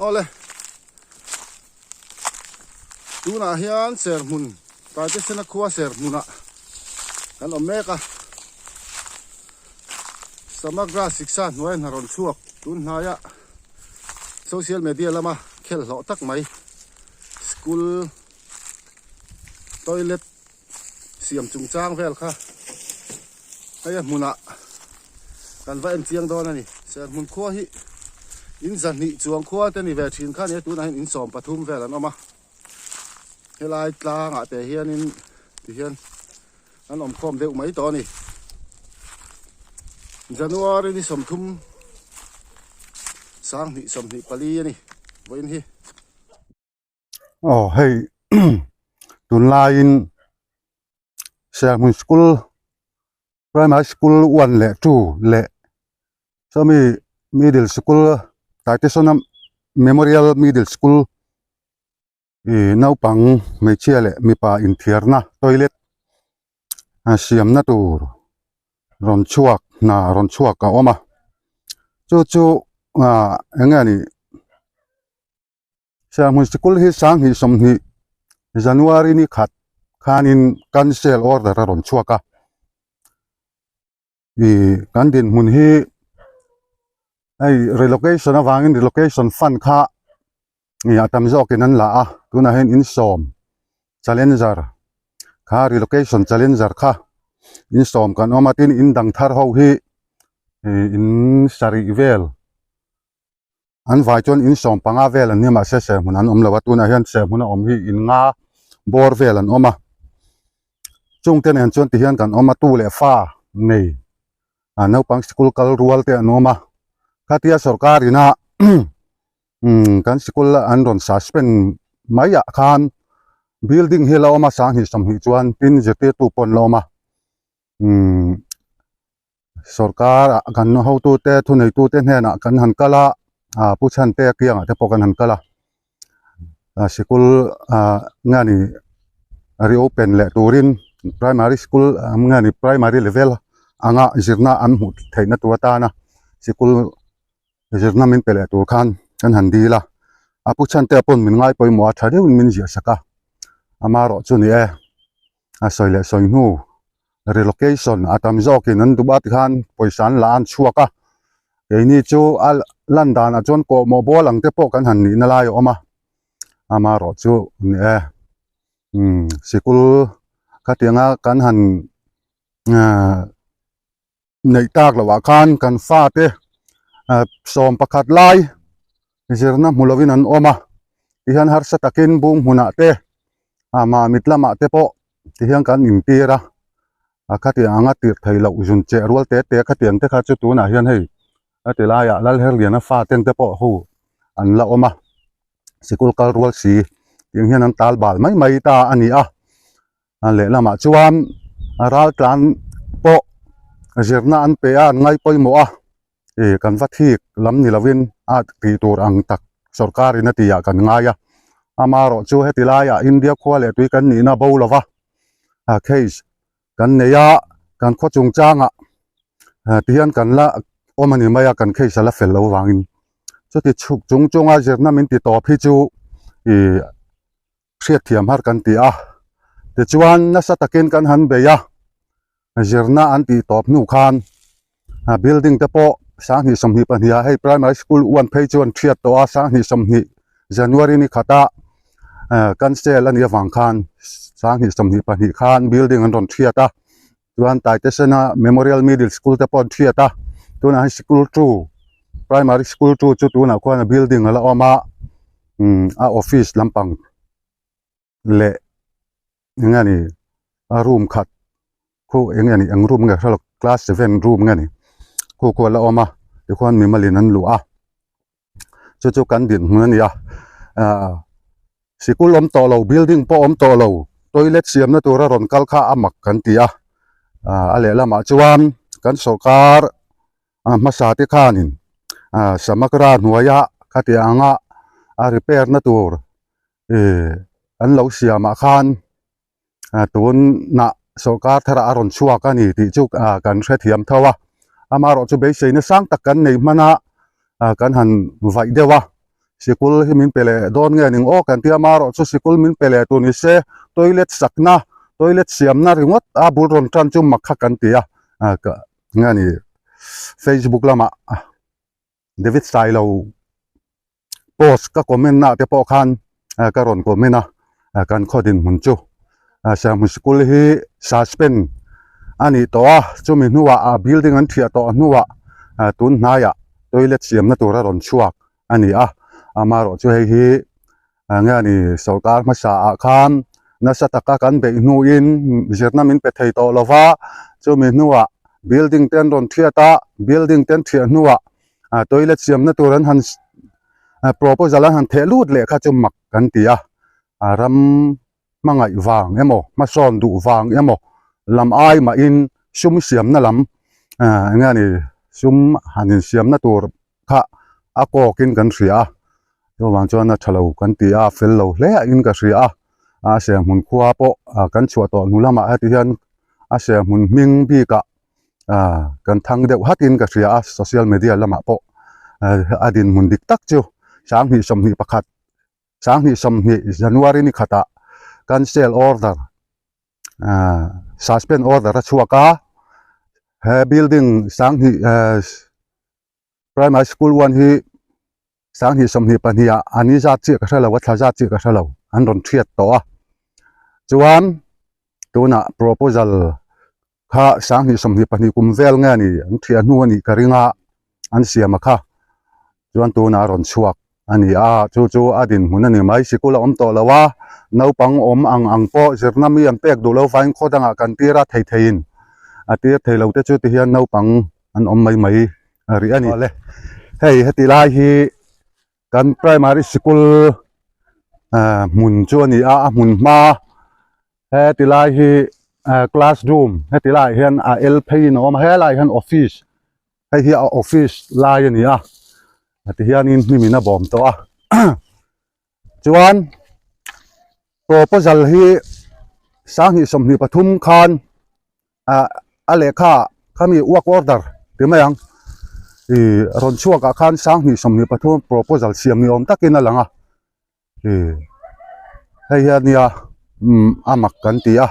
Awle, tunah hian Serhmun, Taitesena khua Serhmunah kan awm mek a. Samagra Shiksha hnuai hna rawn chhuak tun hnaiah social media lama khel hlawh tak mai school toilet siam chungchang vel kha hei a hmunah kan va en chiang dawn a ni. Serhmun khua hi in zahnih chuang khua te ni ve thin kha a ni a, tunah hian in 13 vel an awm a. Helai tlangah te hianin tihian an awm khawm deuh mai tawh a ni. January ni 30 2024 a ni vawiin hi. Aw hei tunlaiin Serhmun school primary school one leh two leh sawmi middle school Taitesona memorial middle school ih naupang hmeichhia leh mipa inthiarna toilet a siamna tur rawn chhuak hna rawn chhuak a awm a chu chu ah eng nge nih. Serhmun sikul hi 2020 January ni khat khanin cancel order a rawn chhuak a, ih kan dinhmun hi hei relocation avangin relocation fund kha ih a tam zawkin an la a, tunah hian in sawm challenger kha relocation challenger kha in sawm kan awm a, tin in dang thar ho hi ih in sarih vel. An vai chuan in 15 vel an ni a mahse serhmun an awm lo a tunah hian serhmun a awm hi in nga bawr vel an awm a chungte nen chuan tihian kan awm a tu leh fa nei ah naupang sikul kal rual te an awm a khatia sorkar ina umm kan sikul an rawn suspend mai ah khan building hi a la awm a 2020 chuan tin zirtirtu pawh an la awm a umm. Sorkar ah kan hotute thuneitute hnenah kan han kal a ah Pu Chhante kiangah te pawh kan han kal a ah sikul ah nge ni reopen leh turin primary school nge ni primary level anga zirna an hmuh theihna tur atana sikul zirna min pe leh tur khan kan han dil a a Pu Chhante pawn min ngai pawimawh a tha deuhin min ziah sak a amaherawh chu ni e. a sawi leh sawi hnu relocation a tam zawkin an duh a tikhan pawisa an la an chhuak a keini chu a lan danah chuan kawhmawh bawl ang te pawh kan han nihna lai a awm a amaherawh chu ni e umm sikul khatianga kan han ahh. neih tak loh ah khan kan fate 11 lai zirna hmu lovin an awm a tihian harsa takin bung hmunah te ah mamit lamah te pawh tihian kan intir a a khatiang anga tirh theih loh zun cheh rual te te khatiang te kha chu tunah hian hei a ti laiah Lalherliana faten te pawh hu an la awm a sikul kal rual si tiang hian an tal bal mai mai ta a ni a. A lehlamah chuan ral tlan pawh zirna an pe a an ngai pawimawh a ih kan va thik lam ni lovin a tih tur ang tak sorkar in a tih ah kan ngai a amaherawh chu heti laiah India khua leh tui kan nihna bo lova a case kan nei a kan khaw chungchangah tihian kan la awm a ni mai a kan case a la fel lo vangin chuti chhuk chung chunga zirna min ti tawp hi chu ih. hriatthiam har kan ti a tichuan nasa takin kan han bei a zirna an tih tawp hnu khan a building te pawh 2022 ah hei primary school one phei chu an thiat tawh a 2020 January ni khata cancel a nih avang khan 2022 khan building an rawn thiat a chuan Taitesena memorial middle school te pawh an thiat a tunah hian school two primary school two chu tunah khuan a building a la awm a umm a office lampang leh eng nge ni a room khat khu eng nge ni eng room nge hre lo class seven room nge ni khu khu a la awm a tikhuan mimal in an luh a. chu chu kan dinhmun a ni a ahh sikul awm tawh lo building pawh awm tawh lo toilet siamna tura rawn kal kha a mak kan ti a ahh a lehlamah chuan kan sawrkar a hmasa te khanin ahh samakra hnuaia khatiang anga a repair na tur ihh an lo siamah khan. Tunah sawrkar tharah a rawn chhuak a ni tih chu kan hrethiam tho a, amaherawh chu beiseina sang tak kan nei hman a, kan han vaih deuh a. Sikul hi min pe leh dawn nge ning aw kan tia marawh chu sikul min pe leh tur ni se toilet sakna toilet siamna ringawt a bul rawn tan chu mak kha kan ti a nge ni facebook lamah David Sailo post ka comment na te pawh khan ka rawn comment a kan khaw dinhmun chu Serhmun sikul hi suspend a nih tawh a chumi hnuah a building an thiah tawh hnuah tun hnaiah toilet siamna tur a rawn chhuak a ni a amaherawh chu hei hi nge a ni sorkar hmasa ah khan nasa taka kan beih hnuin zirna min pe thei tawh lova chumi hnuah building te an rawn thiat a building te an thiah hnuah toilet siamna tur an han proposal an han theh lut leh kha chu mak kan ti a a ram hmangaih vang emaw hmasawn duh vang emaw lam ai mahin sum siamna lam eng nge ni sum han insiamna tur kha a kawkin kan hria a chuvang chuan a tha lo kan ti a fel lo hle a in ka hria a a serhmun khua pawh kan chhuah tawh hnu lamah heti hian a serhmun hming bikah kan thang deuh hatin ka hria a social media lamah pawh a dinhmun dik tak chu sanghnih 21 sanghnih 20 January ni khatah cancel order suspend order a chhuak a he building sanghnih primary school one hi sanghnih 22 ah a ni zat chiah ka hre lo a thla zat chiah ka hre lo an rawn thiat tawh a chuan tunah proposal kha sanghnih 22 kum vel nge ni an thiah hnu a nih ka ring a an siam a kha chuan tunah a rawn chhuak a ni a chu chu a dinhmun a ni mai sikul a awm tawh lo a naupang awm ang ang pawh zirna mi an pek duh lo vangin khaw dangah kan tir a thei theiin a tir thei lo te chu tihian naupang an awm mai mai a rih a ni awle hei heti lai hi kan primary sikul ah hmun chu a ni a a hmun hma heti lai hi ah classroom heti laiah hian a el pheiin a awm a helaiah hian office hei hi a office lai a ni a ti hianin hnim in a bawm tawh a chuan proposal hi sanghnih 23 khan ah a lehkha khami work order ti mai ang ih rawn chhuak ah khan sanghnih 23 proposal siam ni awm takin a lang a ih hei hian nia umm a mak kan ti a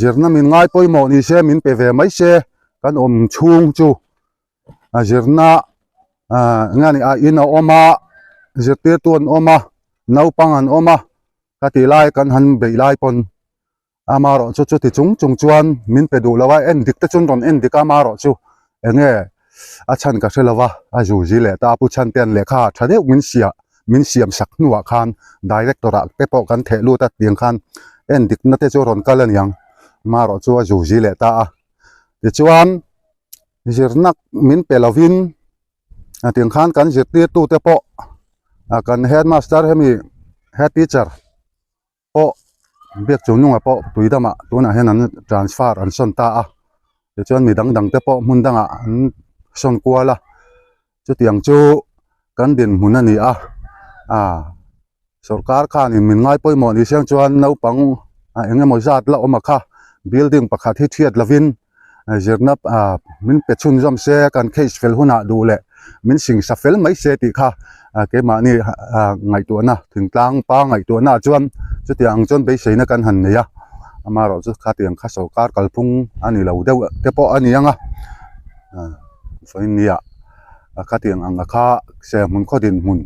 zirna min ngai pawimawh ni se min pe ve mai se kan awm chhung chu a zirna ah eng nge ni a in a awm a zirtirtu an awm a naupang an awm a ka tih lai kan han beih lai pawn amaherawh chu chuti chung chung chuan min pe duh lo a en dik te chuan rawn en dik a amaherawh chu eng nge a chhan ka hre lo va a zuzi leh ta a pu chhan te an lehkha tha deuh min siah min siam sak hnuah khan director ah te pawh kan theh lut a tiang khan en dik na te chu rawn kal a niang amaherawh chu a zuzi leh ta a tichuan zirna min pe lovin a tiang khan kan zirtirtu te pawh kan headmaster hemi head teacher pawh biak chung nungah pawh tui damah tunah hian an transfer an sawn ta a tichuan mi dang dang te pawh hmun dangah an sawn kual a chutiang chu kan dinhmun a ni a ah sawrkar khanin min ngai pawimawh ni siang chuan naupang eng emaw zat la awm a kha building pakhat hi thiat lovin zirna ah min pe chhunzawm se kan case fel hunah duh leh min singsa fel mai se tih kha keimahni ah ngaihtuahna thingtlang pa ngaihtuahna ah chuan chutiang ang chuan beiseina kan han nei a amaherawh chu khatiang kha sawrkar kalphung a ni lo deuh te pawh a ni ang a vawinia khatiang ang kha serhmun khaw dinhmun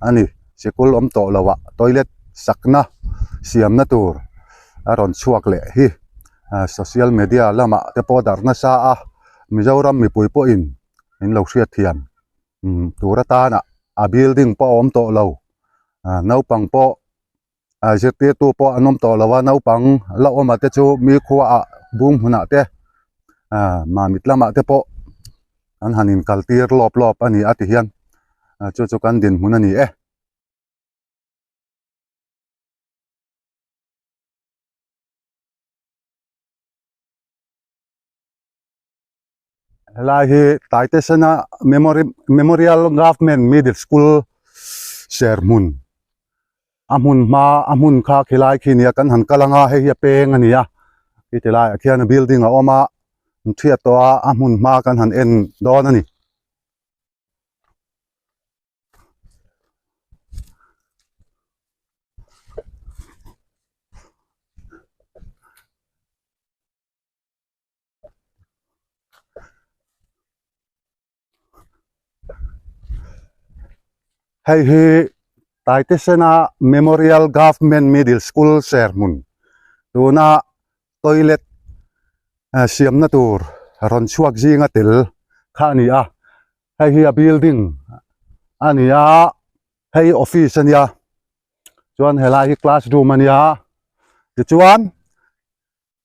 a ni sikul awm tawh loh ah toilet sakna siamna tur a rawn chhuak leh hi. Social media lamah te pawh darh nasa a Mizoram mipui pawhin min lo hriat thiam tur atana a building pawh a awm tawh lo naupang pawh zirtirtu pawh an awm tawh lo a naupang la awm ah te chu mi khua ah bung hmunah te mamit lamah te pawh an han in kal tir lawp lawp a ni a ti hian chu chu kan dinhmun a ni e. Helai hi Taitesena Memory Memorial Government Middle School serhmun a hmun hma a hmun kha khilai khi nia kan han kal anga hei hi a peng a ni a khi ti laiah khian building a awm a an thiat tawh a a hmun hma kan han en dawn a ni. Hei hi Taitesena Memorial Government Middle School Serhmun tuna toilet siamna tur rawn chhuak zinga tel kha a ni a, hei hi a building a ni a, hei office a nia chuan helai hi classroom a nia tichuan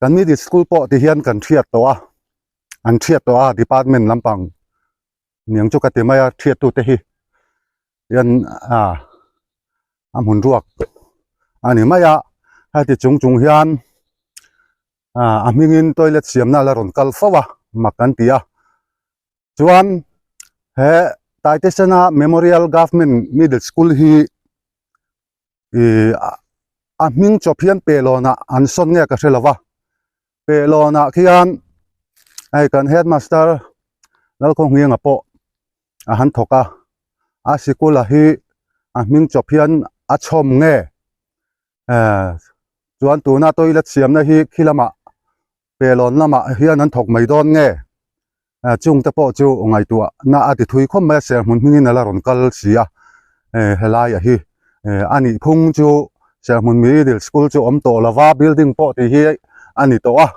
kan middle school pawh ti hian kan hriat tawh a an hriat tawh a department lampang niang chu ka ti mai a hriat tute hi hian ah a hmun ruak a ni mai a heti chung chung hian ah a hmingin toilet siamna la rawn kal fo a mak an ti a chuan he Taitesena Memorial Government Middle School hi ih a hming chawp hian pelawnah an sawn nge ka hre lo va pelawnah khian hei kan headmaster Lalkhawnghianga pawh a han thawk a a sikul a hi a hming chawp hian a chhawm nge eh chuan tuna toilet siamna hi khi lamah pelawn lamah hian an thawk mai dawn nge eh chung te pawh chu ngaihtuah na a ti thui khawp mai a serhmun hmingin a la rawn kal si a eh helai ah hi eh a nih phung chu serhmun middle school chu awm tawh lova building pawh tih hi a ni tawh a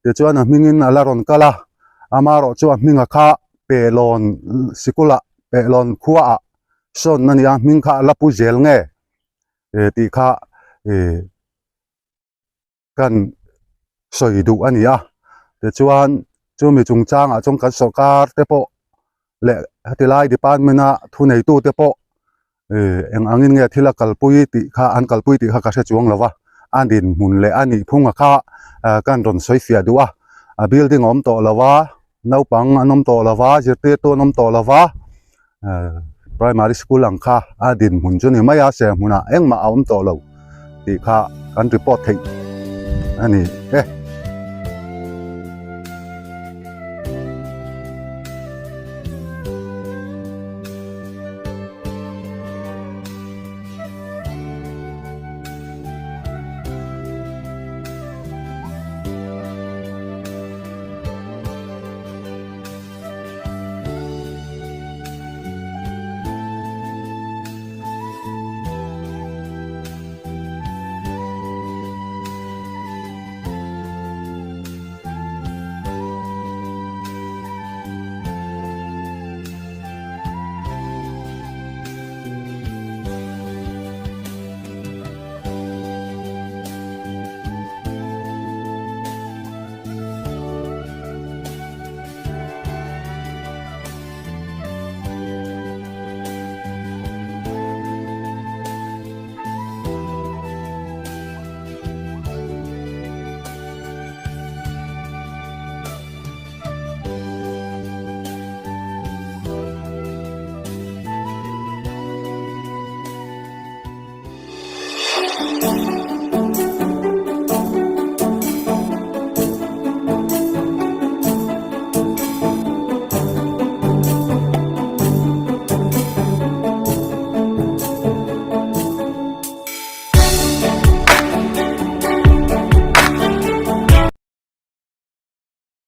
tichuan a hmingin a la rawn kal a amaherawh chu a hming a kha pelawn sikul ah pelawn khua ah sawn a ni a hming kha a la pu zel nge eh tih kha eh. kan sawi duh a ni a tichuan chumi chungchangah chuan kan sawrkar te pawh leh heti lai department a thuneitu te pawh ih eng angin nge thil a kalpui tih kha an kalpui tih kha ka hre chuang lo va a dinhmun leh a nih phunga kha kan rawn sawi fiah duh a a building a awm tawh lo va naupang an awm tawh lo va zirtirtu an awm tawh lo va primary school ang kha a dinhmun chu ni mai a serhmunah engmah a awm tawh lo tih kha kan report theih a ni e.